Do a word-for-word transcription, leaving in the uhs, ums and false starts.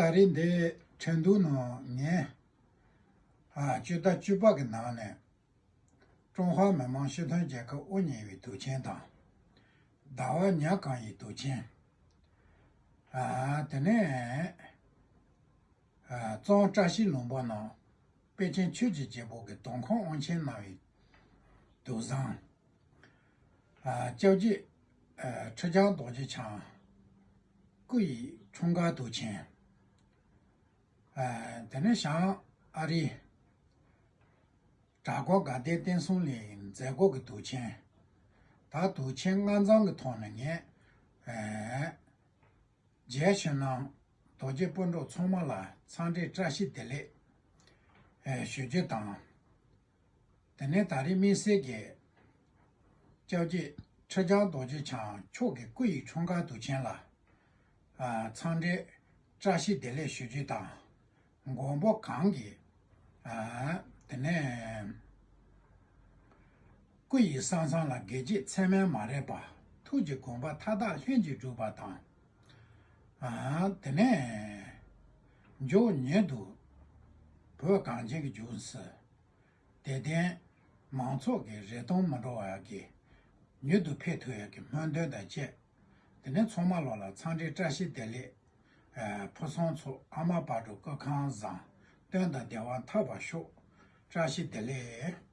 ད་རེས་འདི་ཁྲིན་ཏུའུ་ནང་ངས་ཨ་སྤྱི་ཟླ་བཅུ་པ་གི་ནང་ནས་ཀྲུང་ཧྭ་མི་དམངས་སྤྱི་མཐུན་རྒྱལ་ཁབ་དབུ་བརྙེས་པའི་དུས་ཆེན་དང་ཟླ་བ་ཉ་གང་ཡི་དུས་ཆེན། ཨ་དེ་ནས་ཨ་གཙང་བཀྲ་ཤིས་ལུང་པ་ནང་པེ་ཅིན་ཆོས་ཀྱི་རྒྱལ་པོ་གི་དོང་ཁང་དབང་ཆེན་གནང་བའི་དུས་བཟང་། ཨ་སྐྱབས་རྗེ་ཨ་ཁྲི་བྱང་རྡོ་རྗེ་འཆང་སྐུ་ཡི་འཁྲུངས་སྐར་དུས་ཆེན། ཨ་དེ་ནས་བྱང་ཨ་རིའི་གྲྭ་སྐོར་དགའ་ལྡན་བསྟན་སྲུང་གླིང་མཛད་སྒོ་གི་དུས་ཆེན། ད་དུས་ཆེན་ལྔ་འཛོམས་ཀྱི་ཐོག་ནས་ངས་ཨ་རྒྱལ་ཕྱི་ནང་རྡོ་རྗེ་སྤུན་གྲོགས་ཚང་མ་ལ་འཚམས་འདྲི་བཀྲ་ཤིས་བདེ་ལེགས་ཨ་ཞུ་རྒྱུ་དང་། དེ་ནས་ད་རེས་དམིགས་བསལ་གྱིས་སྐྱབས་རྗེ་ཁྲི་བྱང་རྡོ་རྗེ་འཆང་མཆོག་གི་སྐུ་ཡི་འཁྲུངས་སྐར་དུས་ཆེན་ལ་ཨ་འཚམས་འདྲི་བཀྲ་ཤིས་བདེ་ལེགས་ཞུ་རྒྱུ་དང་། མགོན་པོ་གང་གིས་ཨ་དེ་ནས་སྐུ་ཡི་ས་མཚམས་ལ་དགེ་བྱེད་མཚན་མས་མ་རེག་པ། ཐུགས་ཀྱི་དགོངས་པ་མཐའ་དག་ལྷུན་གྱིས་གྲུབ་པ་དང་། ཨ་དེ་ནས་མགྱོགས་མྱུར་དུ་བོད་གངས་ཅན་གྱི་ལྗོངས་སུ་དད་ལྡན་མང་ཚོགས་ཀྱི་རེ་སྟོང་མི་འགྲོ་བ་ཡག་གི་མྱུར་དུ་ཕེབས་ཐུབ་ཡག་གི་སྨོན་འདུན་དང་བཅས། དེ་ནས་ཚང་མ་ལོ་ལ་འཚམས་འདྲི་བཀྲ་ཤིས་བདེ་ལེགས། ཨ་ཕུན་སུམ་ཚོགས། ཨ་མ་བག་དྲོ་སྐུ་ཁམས་བཟང་། དོན་དང་བདེ་བ་ཐོབ་པར་ཤོག་བཀྲ་ཤིས་བདེ་ལེགས།